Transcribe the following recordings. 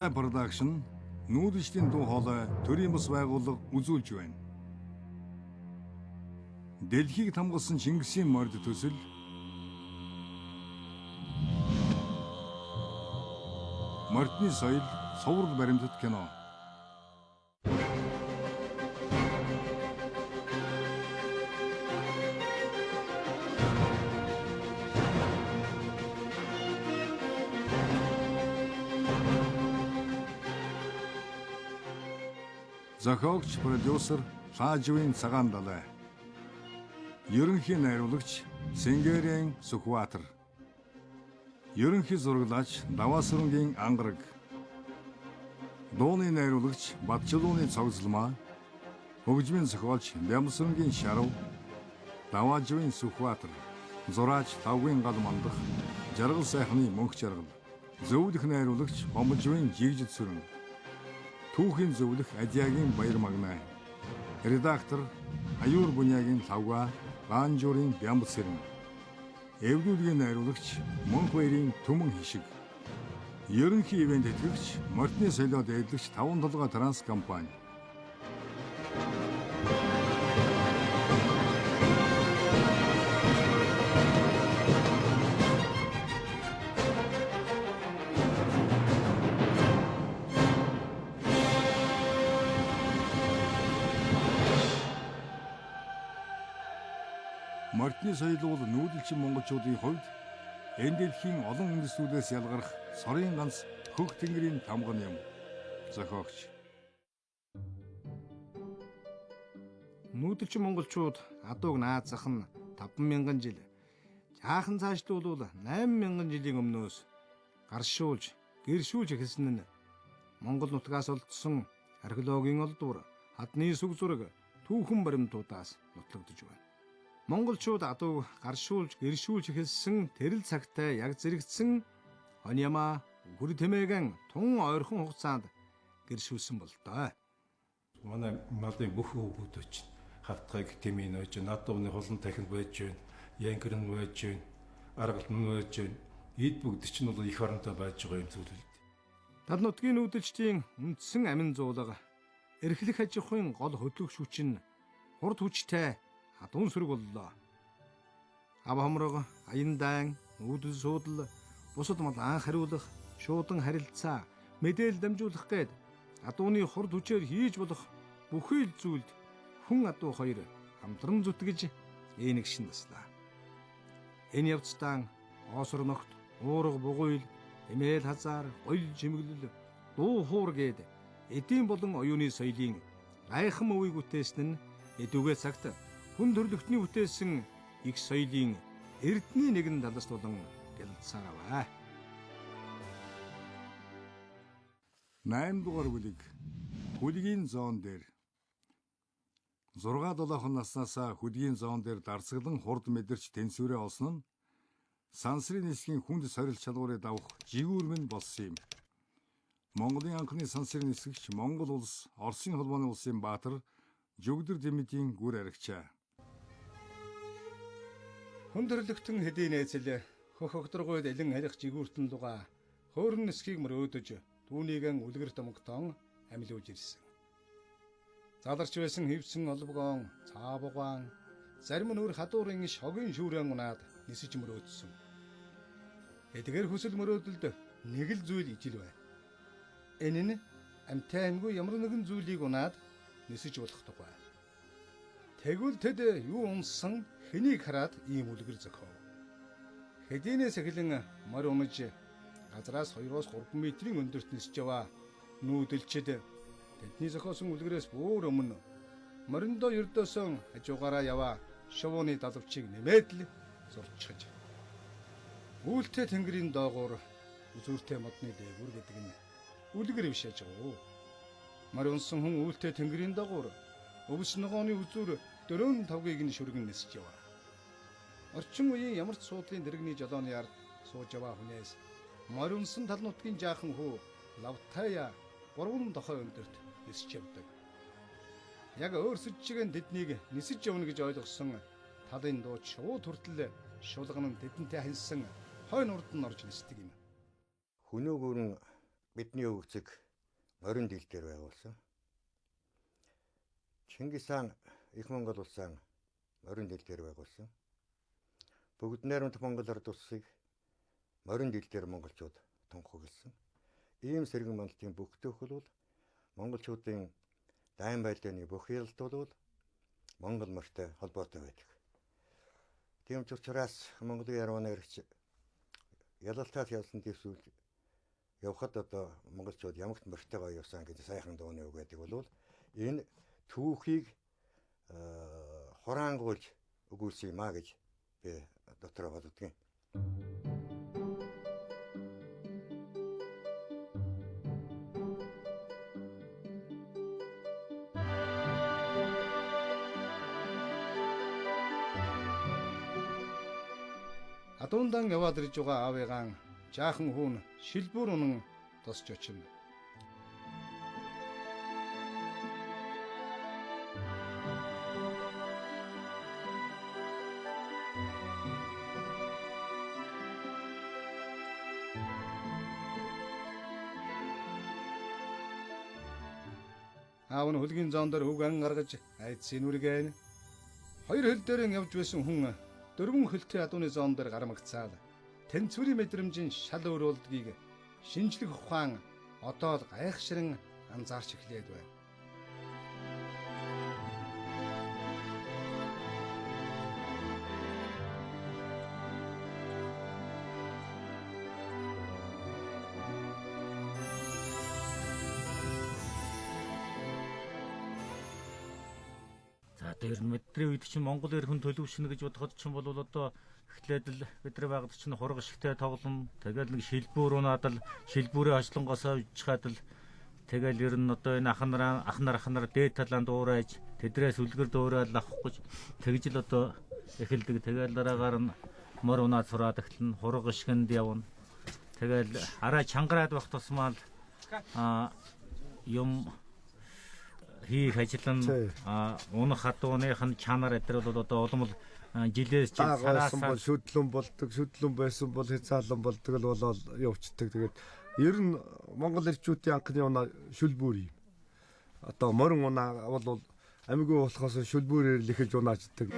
Production нүүдэлчдийн дуу хоолой төрийн бас байгууллага үзүүлж байна. Дэлхийг тамгалсан Чингисийн морд төсөл Мордны соёл цуврал баримтат кино. Зохиогч продюсер Лаажвын Цагаан далай. Ерөнхий найруулагч Сэнгэрэн Сүхбаатар. Ерөнхий зураглаач Даваасрангийн Ангараг. Дууны найруулагч Батчилууны Цогцлмаа. Хөгжмийн зохиолч Бямсрангийн Шарав. Даваажвын Сүхбаатар. Зураач Лавгийн гал мандах. Жаргал сайхны мөнх жаргал. Зөвлөх найруулагч Бомжвын Жигжид сүрэн. Түүхийн зөвлөх Адиагийн Баяр магнай. Редактор Аюур Бунягийн Лавга, Гаанжуурын Бямб цэрэн. Эвлүүлгийн найруулагч Мөнх баярын Түмэн хишиг. Ерөнхий ивент тэтгэгч Мордны солио дээдлэгч Таван толгой транс компани. Мордны соёл бол нүүдэлчин монголчуудын хувьд энэ дэлхийн олон үндэстнүүдээс ялгарх сорын ганц хөх тэнгэрийн тамган юм. Зохиогч Нүүдэлчин монголчууд адууг наазах нь 5000 жил. Жаахан цаашлуул 8000 жилийн өмнөөс гаршуулж, гэршүүлж эхэлсэн нь Монгол нутгаас олдсон археологийн олдвор, хадны сүг зураг, түүхэн баримтуудаас нотлогдож байна. Монголчууд адууг гаршуулж, гэршүүлж эхэлсэн тэрэл цагтай яг зэрэгцсэн Оньяма үхэр тэмээгэн тун ойрхон хугацаанд гэршүүлсэн болдоо. Манай малын бүх өвгүүд чинь хавтгайг тэмээн байж байна. Адууны хулан тахинд байж байна. Янгэр нь байж байна. Аргалт нь байж байна. Эд бүгд чинь бол их оронтой байж байгаа юм зүйл л дээ. Тал нутгийн нүүдэлчдийн үндсэн амин зуулга, эрхлэх аж ахуйн гол хөдлөх шүч нь хурд хүчтэй адуун сөрөг боллоо. Ав хомрог, аян дайн, нүүдэл суудал, бусад мал анх хариулах, шуудан харилцаа, мэдээлэл дамжуулах гээд адууны хурд хүчээр хийж болох бүхий л зүйлд хүн адуу хоёр хамтран зүтгэж ээнэгшин таслаа. Энэ явцдаа оосор ногт, уурга бугуйл, эмээл хазаар, гоёл жимэглэл, дуу хуур гээд эдийн болон оюуны соёлын гайхан өвийг бүтээсэн нь эдүгээ цагт хүн төрлөختний бүтээсэн их соёлын эрдний нэгэн талаас болон гялцаар аваа. 8 дугаар бүлэг Хүлгийн зоон дээр 6 7 наснаасаа хүлгийн зоон дээр дарцаглан хурд мэдэрч тэнцвэрээ олсон нь сансрын нисхийн хүнд сорилт чалуурыг давах жигүүр минь болсон юм. Монголын анхны сансрын нисгэгч Монгол улс Оросын холбооны улсын баатар Жүгдэр Дэмэдийн гүр аригчаа. Хүн төрлөختөн хэдий нээцэл хөх өгдргойд элен арих жигүүртэн луга хөөрн нисхийг мөрөөдөж түүнийг үлгэр домогтон амилуулж ирсэн. Заларч байсан хевсэн олбогоон, цаабугаан, зарим нь өөр хадуурын шогийн шүүрэн унаад нисэж мөрөөдсөн. Эдгээр хүсэл мөрөөдөлд нэг л зүйл ижил бай. Энэ нь амьтай амьгүй ямар нэгэн зүйлийг унаад нисэж болох тугай. Тэгвэл тэд юу унсан хэнийг хараад ийм үлгэр зохиов. Хэдийнээс эхлэн морь унаж газраас 2-3 метрийн өндөрт нисэж яваа нүүдэлчд тэдний зохиосон үлгэрээс бүр өмнө мориндоо ердөөсөн хажуугаараа яваа шувууны далавчийг нэмээд л зурчихж. Үйлтэй тэнгэрийн доогуур үзүүртэй модны дээгүүр гэдэг нь үлгэр биш аж гоо. Морь унсан хүн үйлтэй тэнгэрийн доогуур өвс ногооны үзүүр дөрөөн тавгийг нь шүргэн нисэж яваа. Орчин үеийн ямар ч суудлын дэрэгний жолооны ард сууж яваа хүнээс морь унсан тал нутгийн жаахан хүү лавтая 3 дохой өндөрт нисэж явдаг. Яг өөрсөж чигэн тэднийг нисэж явна гэж ойлгосон талын дууч шууд хүртэл шулган нь тэдэнтэй ханьсан хойно урд нь орж нисдэг юм. Хөнөөгөр нь Бидний өвгцэг морин дил дээр байгуулсан. Чингис хаан их Монгол улсаа морин дил дээр байгуулсан. Бүгд найрамдах Монгол ард улсыг морин дил дээр монголчууд тунхагласан. Ийм сэргэн мандалтын бүх төхөл бол монголчуудын дайн байлдааны бүх ялалт бол монгол морьтой холбоотой байдаг. Тийм ч учраас Монголын яруу найрагч ялалтаас ялсан дэвсүүл явхад одоо монголчууд ямагт морьтойгоо явсан гэж сайхан дууны үг байдаг бол энэ түүхийг хураангуйлж өгүүлсэн юм а гэж би дотроо боддгийн. Адуундан яваад ирж байгаа аавыгаан жаахан хүүн шилбүүр унан тосч очино. Аав нь хөлгийн зоон дээр хөг ан гаргаж айдсын үргэн. Хоёр хөл дээр явж байсан хүн дөрвөн хөлтэй адууны зоон дээр гармагцаад тэнцвэрийн мэдрэмжийн шал өөр болдгийг шинжлэх ухаан одоо л гайхшран анзаарч эхлээд байна. За тэр мэдрийн үед чинь Монгол эр хүн төлөвшнө гэж бодоход чинь бол одоо эхлээд л бид нар байгаад чинь хураг шигтэй тоглоно. Тэгэл нэг шилбүүр унаад л шилбүүрийн хожлонгоосоо үжчихад л тэгэл ер нь одоо энэ ах нар дээд талаан дуурайж тэдрээс үлгэр дуурайл авах гэж тэгж л одоо эхэлдэг. Тэгэл дараагаар нь мор унаад сураад эхэлнэ. Хураг шигэнд явна. Тэгэл арай чангараад байх тусмаа л юм хийх ажил нь унах хадууных нь чанар эдэр бол одоо улам л жилээс жил сараас бол шүдлэн болдог, шүдлэн байсан бол хязаалан болдог л болоод явцдаг. Тэгээд ер нь Монгол эрчүүдийн анхны унаа шүлбүүр юм. Одоо морин унаа бол амигүй болохоос шүлбүүрээр л эхэлж унаачдаг.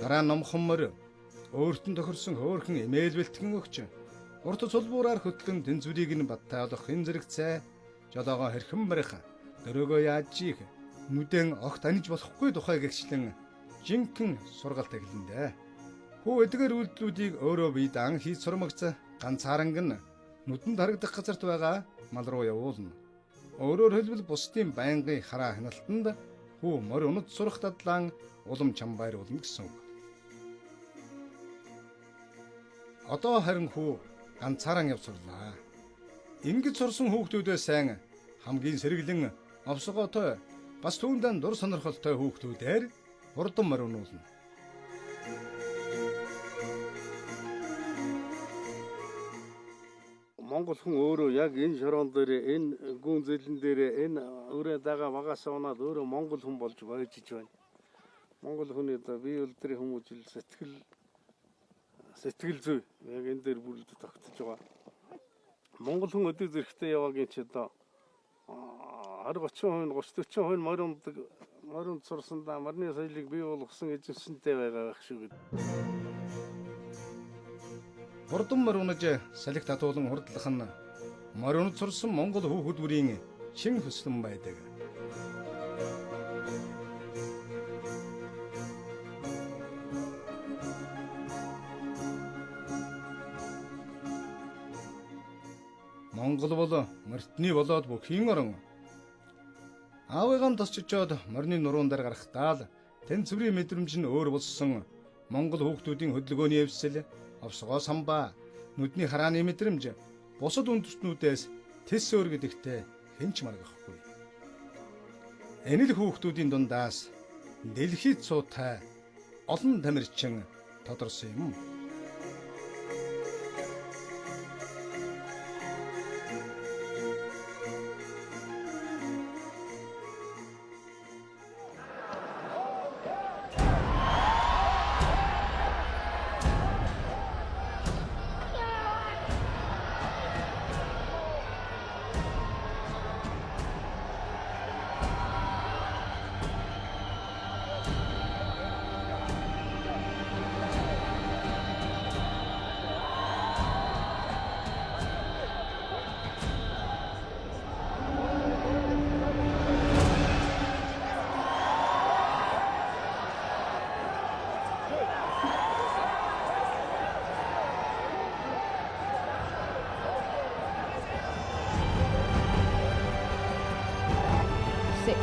Дараа номхон морь өөрт нь тохирсон хөөрхөн эмээл бэлтгэн өгч урт цулбуураар хөтлөн тэнцвэрийг нь баттайлах хэн зэрэг цай жолоогоо хэрхэн барих дөрөөгөө яаж ийх нүдэн огт аниж болохгүй тухай гэгчлэн жинхэнэ сургалт эхлэндэ. Хүү эдгээр үйлдэлүүдийг өөрөө бие даан хийж сурмагц ганцааранг нь нүдэнд харагдах газарт байгаа мал руу явуулна. Өөрөөр хэлбэл бусдын байнгын хараа хяналтанд хүү морь унад сурах дадлаан улам чамбайр болно гэсэн үг. Одоо харин хүү ганцаараа явж сурлаа. Ингэж сурсан хүүхдүүдээ сайн хамгийн сэргэлэн овсгоотой бас түүндээ дур сонирхолтой хүүхдүүдээр хурдан морь унуулна. Монгол хүн өөрөө яг энэ шороон дээр энэ гүн зэлэн дээр энэ өрөө дагаа багасаа унаад өөрөө монгол хүн болж баяжиж байна. Монгол хүний одоо бие үлдрийн хүмүүжил сэтгэл зүй яг энэ дээр бүрэлдэж тогтож байгаа. Монгол хүн өдөр зэрэгтэй яваагийн ч одоо 20 30%, 30 40% морь ундаг, морь унд сурсан да морины соёлыг бий болгосон эзэмшинтэй байгаа байх шүү гэдэг. Хурдан морь унаж салхи татуулан хурдлах нь морь унад сурсан монгол хүүхэд бүрийн чин хүслэн байдаг. Монгол бол морьтны болоод бүхийн орон. Аавыгаан тосчочоод морины нуруун дээр гарахдаа л тэнцвэрийн мэдрэмж нь өөр болсон монгол хүүхдүүдийн хөдөлгөөний эвсэл, овсгоо самбаа, нүдний харааны мэдрэмж бусад үндэстнүүдээс тэс өөр гэдэгтээ хэн ч маргахгүй. Энэ л хүүхдүүдийн дундаас дэлхийд цуутай олон тамирчин тодорсон юм.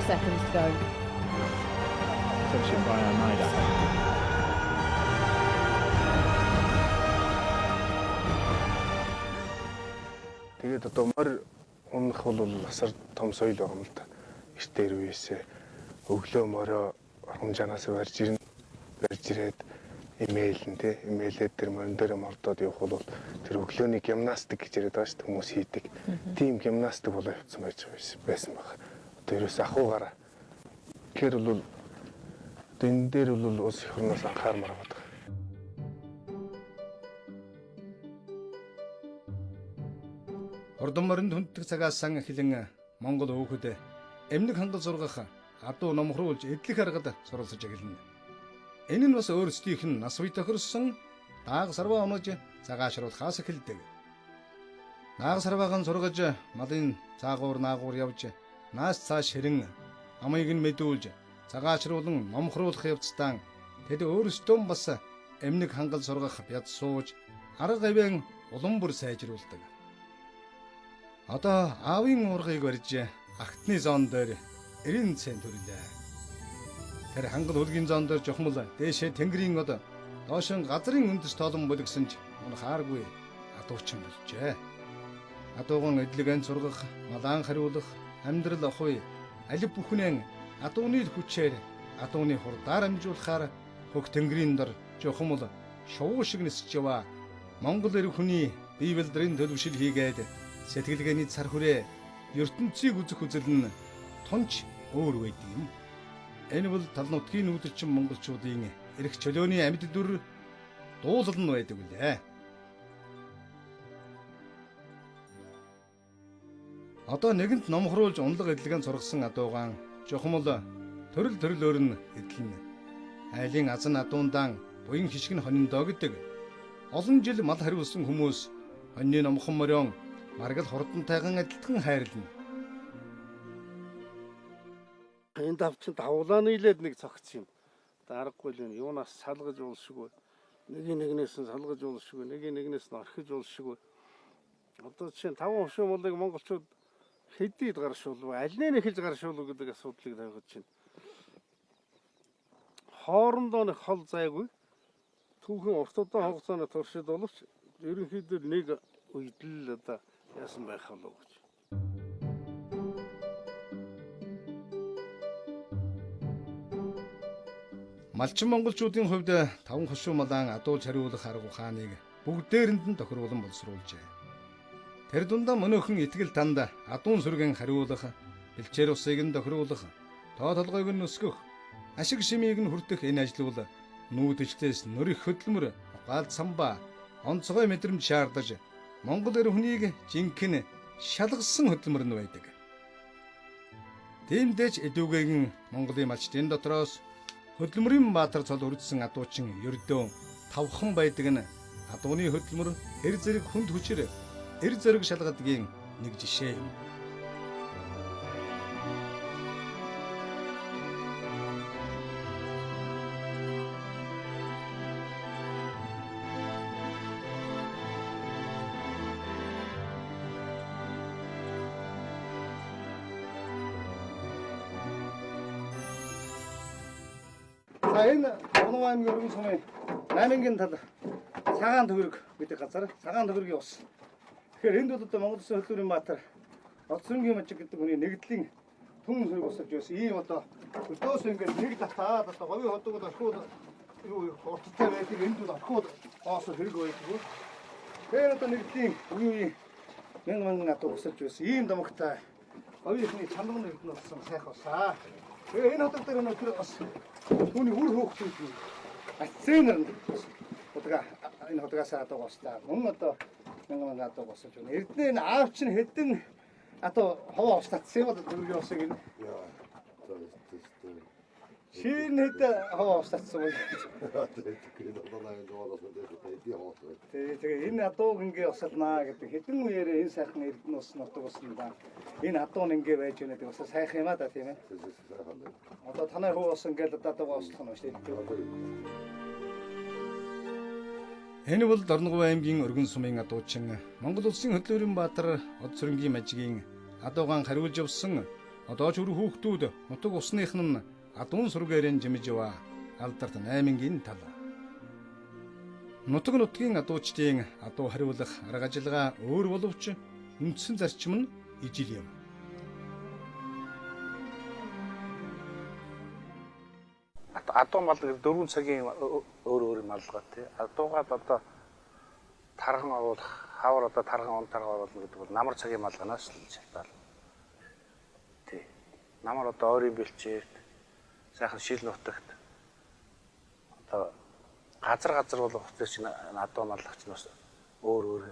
seconds to go. Section by Almeida. Тэгээд одоо морь унах бол асар том соёл байгаа юм л да. Эрт дээр үеэсээ өглөө морио орхомжаанаас барьж ирнэ. Барьж ирээд имэйл нь тий имэйлээд тэр морин дээр мордоод явах бол тэр өглөөний гимнастик гэж яриад байгаа шүү дээ хүмүүс хийдэг. Тийм гимнастик болоо явцсан байж байсан баг. Одоо ерөөс ахуйгаараа. Тэгэхээр бол одоо энэ дээр бол улс их орноос анхаармаар байна. Хурдан моринд хүнддэг цагаас сан эхлэн Монгол өөхөд эмнэг хангал сургах адуу номхруулж эдлэх аргад суралцаж эхэлнэ. Энэ нь бас өөрсдийнх нь нас үе тохирсон дааг сарваа унаж цагаашруулахаас эхэлдэг. Дааг сарваахан сургаж малын цаагуур наагуур явж наас цааш хэрэн амыг нь мэдүүлж цагаашруулан номхруулах явцдаа тэд өөрсдөө бас эмнэг хангал сургах бяд сууж арга авийн улам бүр сайжруулдаг. Одоо аавын уургыг барьж агтны зон дээр 90 цент төрлөө. Тэр хангал хөлгийн зон дээр жохмол дээшээ тэнгэрийн од доошин газрын үндэс тоолон бүлгсэн ч унахааргүй адуучин болжээ. Адууган эдлэгэн сургах, малаан хариулах, амьдрал охуй алив бүхнэн адууны хүчээр адууны хурдаар амжуулахаар хөх тэнгэрийн дор жохмол шувуу шиг нисэж яваа Монгол эрг хүний бие бэлдрийн төлөвшил хийгээд сэтгэлгээний цар хүрээ ертөнцийг үзэх үзэл нь тунч өөр байдаг юм. Энэ бол тал нутгийн нүүдэлчин монголчуудын эрх чөлөөний амьд дүр дуулал нь байдаг үлээ. Одоо нэгэнт номхруулж унлаг эдлэгэн сургасан адуугаан жохомол төрөл төрлөөр нь эдлэнэ. Айлын азан адуундаан буян хишгэн хониндоо гэдэг. Олон жил мал хариулсан хүмүүс хоньны номхон морион маргал хурдантайхан адилтхан хайрлана. Энэ давчин давлаа нийлээд нэг цогц юм. Даргагүй л юм. Юунаас салгаж уулшгүй. Нэг нэгнээс нь салгаж уулшгүй, нэг нэгнээс нь орхиж уулшгүй. Одоо жишээ нь 5 хошуу молыг монголчууд хэдийд гаршуулв, аль нь эхэлж гаршуулв гэдэг асуудлыг тавиад чинь. Хоорондоо нэг хол зайгүй. Түүхэн урт удаан хугацааны туршид боловч ерөнхийдөө нэг үед л одоо яасан байх болов гэж. Малчин монголчуудын хувьд 5 хошуу малаан адуулж хариулах арга ухааныг бүгдээрэнд нь тохируулан боловсруулжээ. Тэр дундаа мөнөөхөн итгэл танд адуун сүргэн хариулах, бэлчээр усыг нь тохируулах, тоо толгойг нь өсгөх, ашиг шимийг нь хүртэх энэ ажил бол нүүдэлчдээс нөрих хөдөлмөр, ухаал самбаа, онцгой мэдрэмж шаардаж Монгол эр хүнийг жинхэнэ шалгасан хөдөлмөр нь байдаг. Тиймдээч эдүүгээгэн Монголын малчдын дотроос хөдөлмөрийн баатар цол үрдсэн адуучин ердөө тавхан байдаг нь адууны хөдөлмөр эр зэрэг хүнд хүчээр эр зэрэг шалгадгийн нэг жишээ юм. За энэ Дорногов аймгийн өргөн сумын Наймангийн тал Цагаан төгрөг гэдэг газар Цагаан төгрөгийн ус. Тэгэхээр энд бол одоо Монгол Улсын хөдөлмөрийн баатар Одсөрөнгийн мажиг гэдэг хүний нэгдлийн түн сөрөг усалж байсан. Ийм одоо өдөөс ингээд нэг татаад одоо говийн ходог бол орхиуд юу урттай байдаг. Энд бол орхиуд доосо хэрэг байдаг. Тэгэхээр одоо нэгдлийн үеийн үеийн мянган мянган адуу усалж байсан. Ийм домогтой говийнхны чанар нь эрдэнэ болсон сайхан усаа. Тэгээ энэ ходог дээр өнөөдөр бас түүний үр хөөхтүүд нь аццэнэр нь удаа энэ хотгоос адуу гослаа. Мөн одоо мянган мянган адуу госож байна. Эрдэнэ энэ аав чинь хэдэн адуу ховоо ус татсан юм бол төгрөгийн усыг энэ. Шинэ хэд ховоо ус татсан бол. Тэгээ энэ адууг ингээ усалнаа гэдэг хэдэн үеэрээ энэ сайхан эрдэнэ ус нутаг уснаа. Энэ адуу нь ингээ байж байна гэдэг бас сайхан юм а да тийм ээ. Одоо танай хүү ус ингээл одоо адуугаа услах нь шүү дээ. Энэ бол Дорногов аймгийн Өргөн сумын адуучин Монгол Улсын хөдөлмөрийн баатар Одсөрөнгийн мажигийн адуугаан хариулж явсан Одоо ч үр хүүхдүүд нутаг усных нь адуун сүргээрэн жимж яваа алдарт наймангийн тал. Нутаг нутгийн адуучдын адуу хариулах арга ажиллагаа өөр боловч үндсэн зарчим нь ижил юм. Адуу мал гэдэг 4 цагийн өөр өөр малгай тий. Адуугаад одоо тарган оруулах, хавар одоо тарган он тарган оруулна гэдэг бол намар цагийн малганаас л шалтгаална. Тий. Намар одоо ойрын бэлчээрт сайхан шил нутагт одоо газар бол хуцаас чинь адуу маллах чинь бас өөр өөр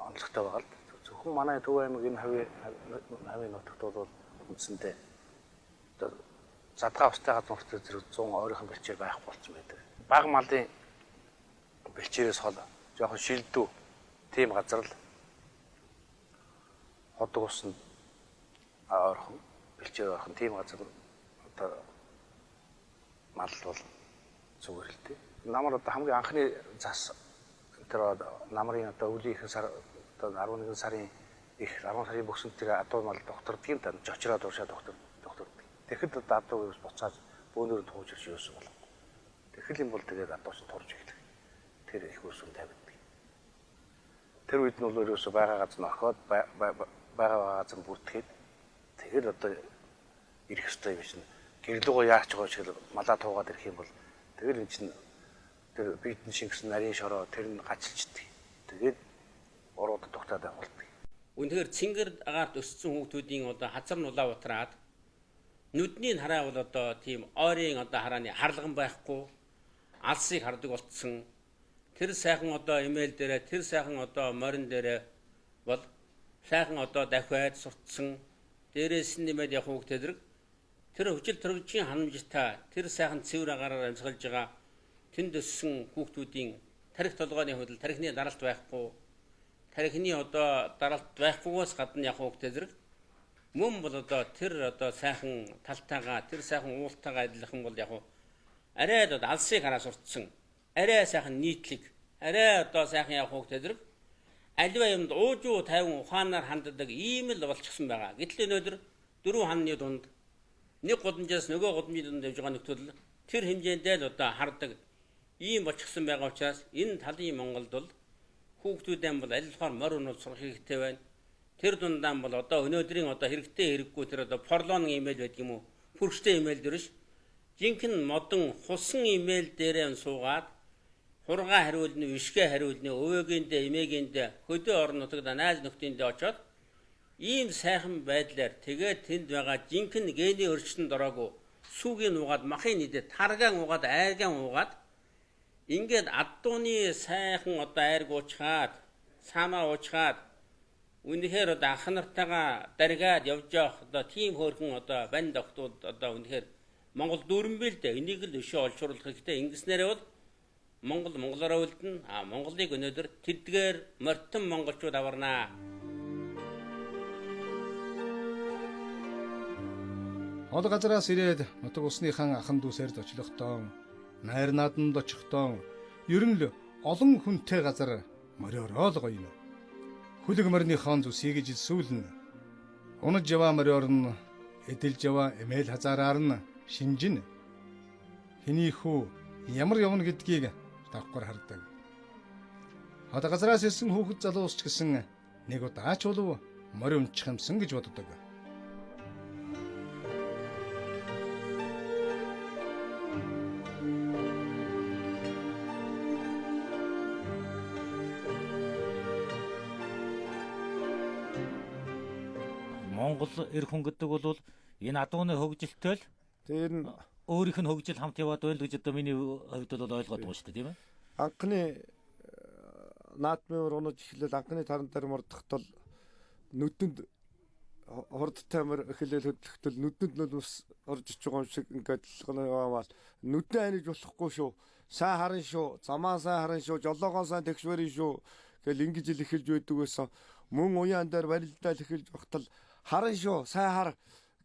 онцлогтой байгаа л. Зөвхөн манай Төв аймаг энэ хавийн нутагт бол үндсэндээ одоо задгаа устай газар нутагт зэрэг 100 ойрхон бэлчээр байхгүй болсон байдаг. Баг малын бэлчээрээс хол жоохон шилдүү тийм газар л ходог ус нь ойрхон бэлчээр ойрхон тийм газар одоо мал бол зүгээр л дээ. Намар одоо хамгийн анхны зас тэр намрын одоо өвлийн их сар одоо 11 сарын их 10 сарын бөксөнд тэр адуу мал доктордгийн тань жочроод уушаа докторддаг. Тэгэхэд одоо адууг бас буцааж бөөнөр тууж ирж юусан болохгүй. Тэгэхэл юм бол тэгээд адуу чинь турж эхлэх. Тэр их үсүн тавигддаг. Тэр үед нь бол ерөөсөө байгаа газар нь орхиод байгаа газар бүртгэхэд тэгэл одоо ирэх ёстой юм чинь гэрлүүгөө яач байгаа шиг малаа туугаад ирэх юм бол тэгэл эн чинь тэр биедэн шингэсэн нарийн шороо тэр нь гачилчдаг. Тэгээд урууд дугтаад байгуулдаг. Үнэхээр цэнгэр агаарт өссөн хүүхдүүдийн одоо хазар нулаа утраад нүдний хараа бол одоо тийм ойрын одоо харааны харлаган байхгүй алсыг хардаг болцсон. Тэр сайхан одоо имэйл дээрээ тэр сайхан одоо морин дээрээ бол сайхан одоо дахиад сурцсан. Дээрээс нь нэмээд яг хүүхдээ зэрэг тэр хүчил төрөвчийн ханамжтай тэр сайхан цэвэр агаараар амьсгалж байгаа тэнд өссөн хүүхдүүдийн тарих толгойн хувьд тархины даралт байхгүй. Тархины одоо даралт байхгүйгээс гадна яг хүүхдээ зэрэг мөн бол одоо тэр одоо сайхан талтайгаа тэр сайхан уултайгаа адилхан бол яг арай л одоо алсыг хараа сурцсан. Арай сайхан нийтлэг, арай одоо сайхан яг хүүхдээ зэрэг аливаа юмд уужуу тайван ухаанаар ханддаг ийм л болчихсон байгаа. Гэтэл өнөөдөр дөрвөн ханны дунд нэг гудамжаас нөгөө гудамжийн дунд явж байгаа нөхцөл тэр хэмжээндээ л одоо хардаг ийм болчихсон байгаа учраас энэ талын Монголд бол хүүхдүүдэн бол аль болохоор морь унууд сурах хэрэгтэй байна. Тэр дундаа бол одоо өнөөдрийн одоо хэрэгтэй хэрэггүй тэр одоо порлон имэйл байдаг юм уу? Пүрштэй имэйл дээр ш. Жинхэнэ модон хусан имэйл дээрээ суугаад хургаа хариулна, вишгэ хариулна, өвөөгийн эмээгийн хөдөө орон нутагт найз нөхдөндөө очоод ийм сайхан байдлаар тэгээд тэнд байгаа жинхэнэ гений өрчтөнд ороогүй сүгийн угаад махын нийтэд таргаан угаад айргаан угаад ингээд адууны сайхан одоо айрг уучхаад цаамаа уучхаад үнэхээр одоо ах нартайгаа даргаад явж явах одоо тийм хөөрхөн одоо банд охтууд одоо үнэхээр Монгол дүүрэн бил дээ. Энийг л өшөө олшруулах хэрэгтэй. Ингэснээрээ бол Монгол монголороо үлдэнэ. А Монголыг өнөөдөр тэдгээр мортон монголчууд аварнаа. Хол газараас ирээд нутаг усныхан ахан дүүсээр очлохдоо найр нааданд очихдоо ер нь л олон хүнтэй газар мориороо л гоёно. Хүлэг мориныхон зүсийг жилсүүлнэ. Унаж яваа мориор нь эдэлж яваа эмээл хазаараар нь шинжинэ. Хэний хүү ямар явна гэдгийг давхар хардаг. Хот газараас ирсэн хүүхэд залуус ч гэсэн нэг удаач болов морь унчих юмсан гэж боддог. Монгол эр хүн гэдэг бол энэ адууны хөгжилтэй л тэр нь өөрийнх нь хөгжил хамт яваад байл гэж одоо миний хувьд бол ойлгоод байгаа шүү дээ, тийм ээ. Анхны наадмын уур унаж эхлээл анхны таран дээр мордохтол нүдэнд хурдтай мөр эхлээл хөдлөхтөл нүдэнд нь ус орж ич байгаа юм шиг ингээд яваал нүдэн аниж болохгүй шүү. Сайн харан шүү, замаа сайн харан шүү, жолоогоо сайн тэгшвэрэн шүү гэл ингэж ил эхэлж байдаг байсан. Мөн уяан дээр барилдаал эхэлж багтал харан шүү, сайн хар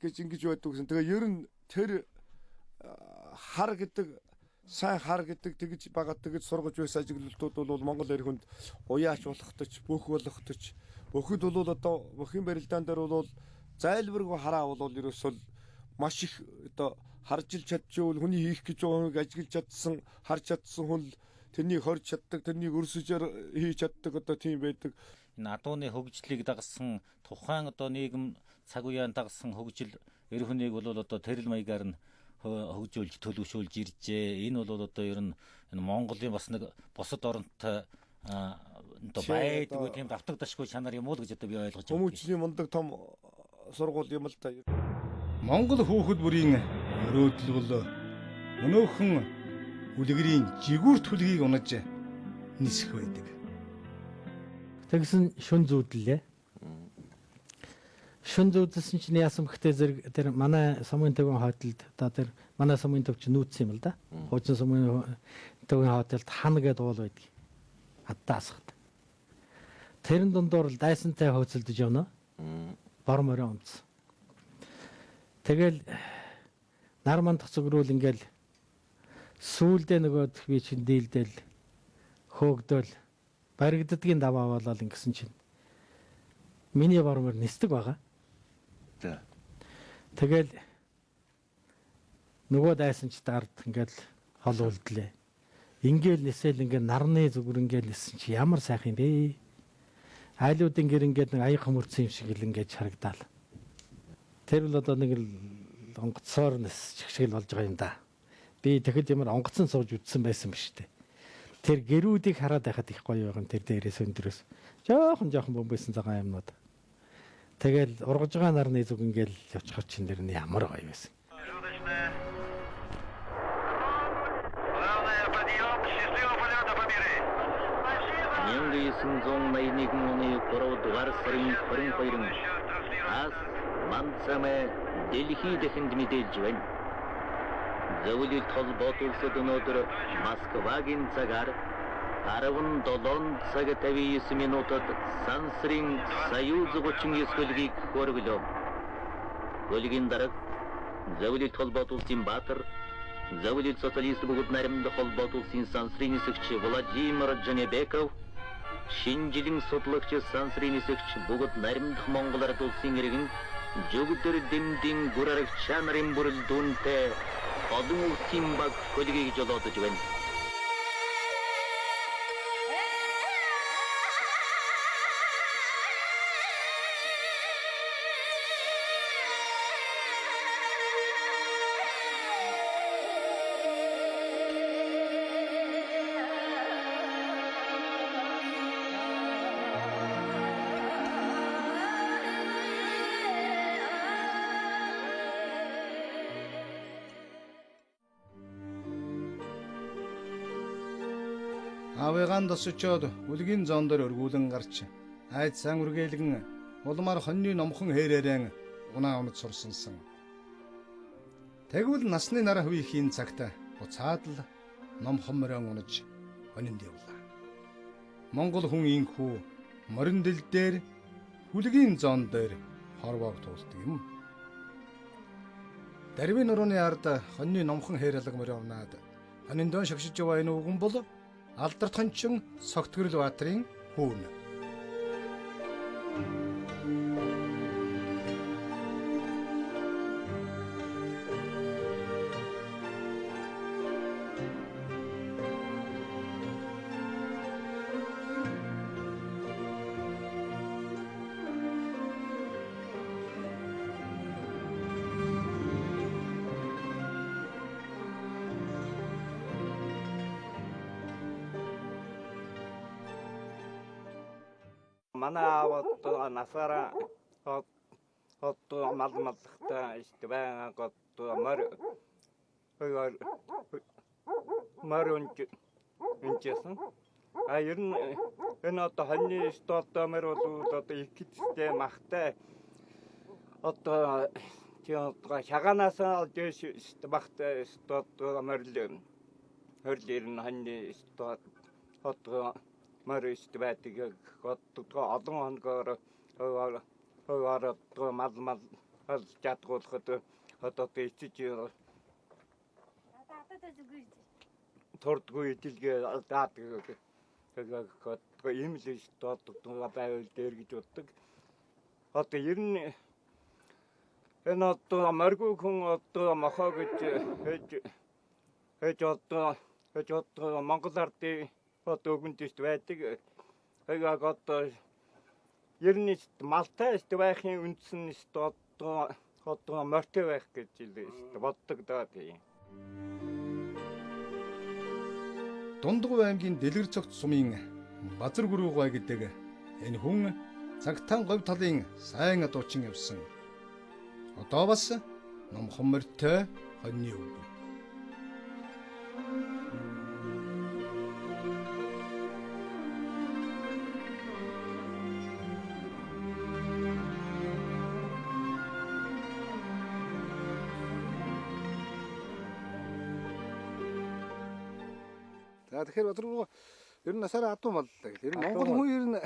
гэж ингэж байдаг гэсэн. Тэгээ ер нь тэр хар гэдэг сайн хар гэдэг тэгж байгаа тэгж сургаж байсан ажиглалтууд бол Монгол эр хүнд уяач болохточ, бөх болохточ, бөхөд бол одоо бөхийн барилдаан дээр бол Зайлбаргүй хараа бол ерөөсөө маш их одоо харж ил чадчихвал хүний хийх гэж байгаа хүнийг ажиглаж чадсан, харж чадсан хүн л тэрнийг хорж чаддаг, тэрнийг өрсөж хийж чаддаг одоо тийм байдаг. Энэ адууны хөгжлийг дагсан тухайн одоо нийгэм цаг үеийн дагсан хөгжил эр хүнийг бол одоо тэрэл маягаар нь хөгжүүлж төлөвшүүлж иржээ. Энэ бол одоо ер нь энэ Монголын бас нэг бусад оронтой одоо байдгүй тийм давтагдашгүй чанар юм уу гэж одоо би ойлгож байна. Хүмүүжлийн мундаг том сургууль юм л та. Монгол хүүхэд бүрийн мөрөөдөл бол өнөөхөн үлгэрийн жигүүрт хүлгийг унаж нисэх байдаг. Тэгсэн шүн зүүдлээ. Шүн зүүдэлсэн чинь яасан бэхтэй зэрэг тэр манай сумын төвийн хотелд одоо тэр манай сумын төв чинь нүүцсэн юм л да. Хуучин сумын төвийн хотелд хан гэдэг уул байдаг. Хаддаа асгад. Тэрэн дундуур л дайсантай хөөцөлдөж явна. Бор морин унтсан. Тэгэл нар манд цогрүүл ингээл сүүлдээ нөгөөд би чинь дийлдэл хөөгдөөл баригддгийн даваа болол ингэсэн чинь миний бормор нисдэг байгаа. За. Тэгэл нөгөө дайсан ч дард ингээл хол үлдлээ. Ингээл нисэл ингээл нарны зүгэр ингээл ниссэн чи ямар сайхан юм бэ? Айлууд ингээд ингээд нэг аяг хөмөрцөн юм шиг л ингээд харагдаал. Тэр л одоо нэг л онгоцоор нисчих шиг л болж байгаа юм да. Би тэгэхэд ямар онгоцон сууж үтсэн байсан биш үү? Тэр гэрүүдийг хараад байхад их гоё байгаа юм тэр дээрээс өндрөөс. Жохон жохон бөмбөсөн цагаан юмнууд. Тэгэл ургаж байгаа нарны зүг ингээл явчихар чин дэр нь ямар гоё байсан. Оны 3 дугаар сарын 22-нд ТАСС Манцамэ Дэлхий дэхэнд мэдээлж байна. Зөвлөлт холбоот улсад өнөөдөр Москвагийн цагаар 17 цаг 59 минутад сансрын Союз 39 хөлгийг хөрвөлөө. Хөлгийн дарга Зөвлөлт холбоот улсын Баатар, Зөвлөлт социалист бүгд найрамдах холбоот улсын сансрын нисэгч Владимир Джанибеков, шинжилэн судалагч сансрын нисэгч бүгд найрамдах Монгол ард улсын иргэн Жүгдэр дэмдийн гүрарагчаа нарын бүрэлдэхүүнтэй олон улсын баг хөлгийг жолоодож байна. Аавыгаан тосчоод үлгийн зоон дээр өргүүлэн гарч айдсан үргэлгэн улмаар хоньны номхон хээрээрэн унаа унаж сурсансан. Тэгвэл насны нар хөвхийн цагт буцаад л номхон морион унаж хонинд явлаа. Монгол хүн инхүү морин дэл дээр хүлгийн зоон дээр хорвоог туулдаг юм. Дарвийн нурууны ард хоньны номхон хээр алга морион унаад хониндоо шогшиж яваа энэ үгэн бол Алдарт хончин Согтгөрөл баатарын хүүн. Манай аав одоо насаараа одоо мал маллахтай байнга одоо морь морь унжсэн. А ер нь энэ одоо хоньны одоо морь бол одоо их гидстэй махтай одоо тийм одоо шагаанаас олж махтай одоо морь хөрл ер нь хоньны одоо морь байдаг. Одоо олон хоногоор одоо мал мал чадгуулахад одоо ичиж турдгүй идэлгээ даадаг. Тэгээд ийм л одоо байвал дээр гэж боддог. Одоо ер нь Энэ одоо моргүй хүн одоо мохоо гэж ээж одоо Монгол ардын одоо өгөндөст байдаг. Яг одоо ер нь малтай байхын үндсэн нь одоо морьтой байх гэж боддог даа тийм. Дундгуй аймгийн Дэлгэрцогт сумын Базар гүрүүгай гэдэг энэ хүн цагтан говь талын сайн адуучин явсан. Одоо бас номхон морьтой хоньны өв. За тэгэхээр Базар гүрүүгай ер нь насаараа адуу маллаа гэл. Ер нь Монгол хүн ер нь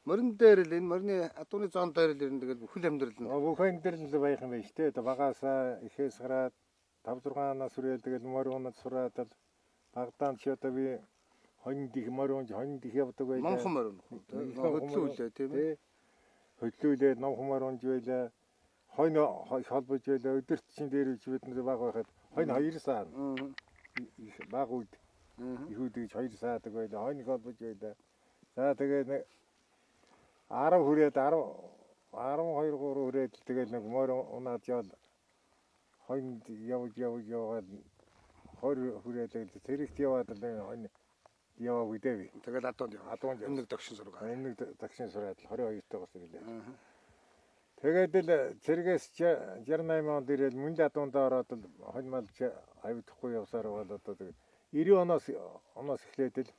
морин дээр л энэ морины адууны зоон дээр л ер нь тэгэл бүхэл амьдрал нь. Бүх амьдрал л байх юм байна шүү дээ. Багаасаа ихээс гараад 5 6 нас хүрээл тэгэл морь унаад сураад л багдаан чи одоо би хонинд их морь унж хонинд их явдаг байлаа. Номхон морь унах. Хөдлүүлээ тийм ээ. Хөдлүүлээ номхон морь унж байлаа. Хонь холбож байлаа. Өдөрт чинь дээр үж бид нар баг байхад хонь 2 саа. Баг үед их үед гэж 2 саадаг байлаа. Хонь холбож байлаа. За тэгээ нэг 10 хүрээд 10 12 3 хүрээд тэгэл нэг морь унаад явал хонинд явж яваад 20 хүрээд л цэрэгт яваад л хонь яваагүй дээ би. Тэгэл адуунд яваа. Адуунд өмнөг догшин сургаа. Өмнөг догшин сураад 22 тойгоос ирлээ. Тэгээд л цэргээс 68 онд ирээд мөн л адуундаа ороод л хонь мал авихдахгүй явсаар байгаа л одоо 90 оноос эхлээд л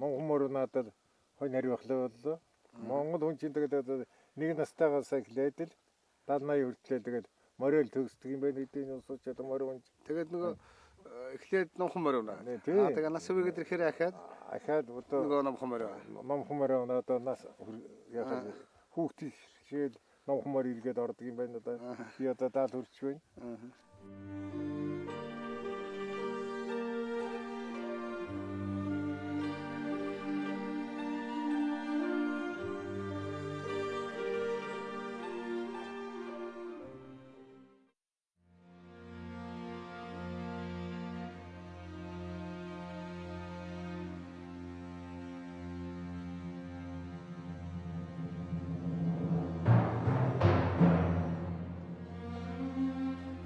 Монгол морь унаад л хонь хариухлаа боллоо. Монгол хүн чинь тэгээд нэг настайгаас эхлээд л 70 80 хүртлээ тэгэл мориол төгсдөг юм байна гэдэг нь усууч одоо морь унж. Тэгээд нөгөө эхлээд номхон морь унаа. Аа тэгээд нас үегээд ирэхээр ахаад одоо нөгөө номхон морь. Номхон морь унаа одоо нас яхаа хүүхдийн шиэл номхон морь эргээд ордог юм байна одоо. Би одоо 70 хүрч байна.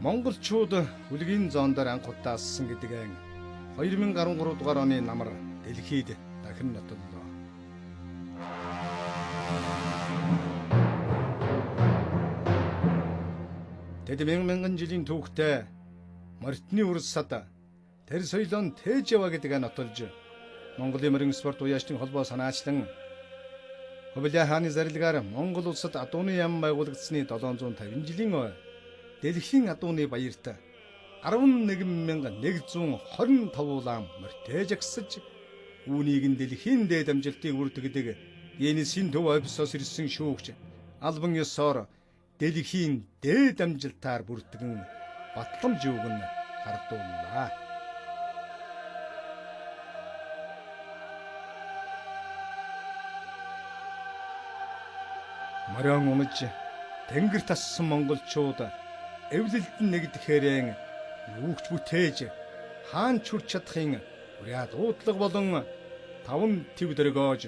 Монголчууд хүлгийн зоон дээр анх удаа ассан гэдэг ан 2013 дугаар оны намар дэлхийд дахин нотоллоо. Тэд мянган жилийн түүхтэй морьтны үрс сад тэр соёлон тээж яваа гэдэг ан нотолж Монголын морин спорт уяачдын холбоо санаачлан Хубилай хааны зарилгаар Монгол улсад адууны яам байгуулагдсаны 750 жилийн ой дэлхийн адууны баярт 11125 улаан морьтой жагсаж үүнийг нь дэлхийн дээд амжилтыг үрдэгдэг Гиннесийн төв офисоос ирсэн шүүгч албан ёсоор дэлхийн дээд амжилтаар бүртгэн батламж өгөн хардууллаа. Морион унаж тэнгэр тассан монголчууд эвлэлд нь нэгдэхээрэн юугч бүтээж хаан чүрч чадахын ураад уудлага болон таван төв дөргөөж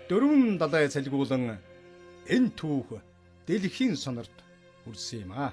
дөрвөн далай цалгуулан энэ түүх дэлхийн сонорт хүрсэн юм аа.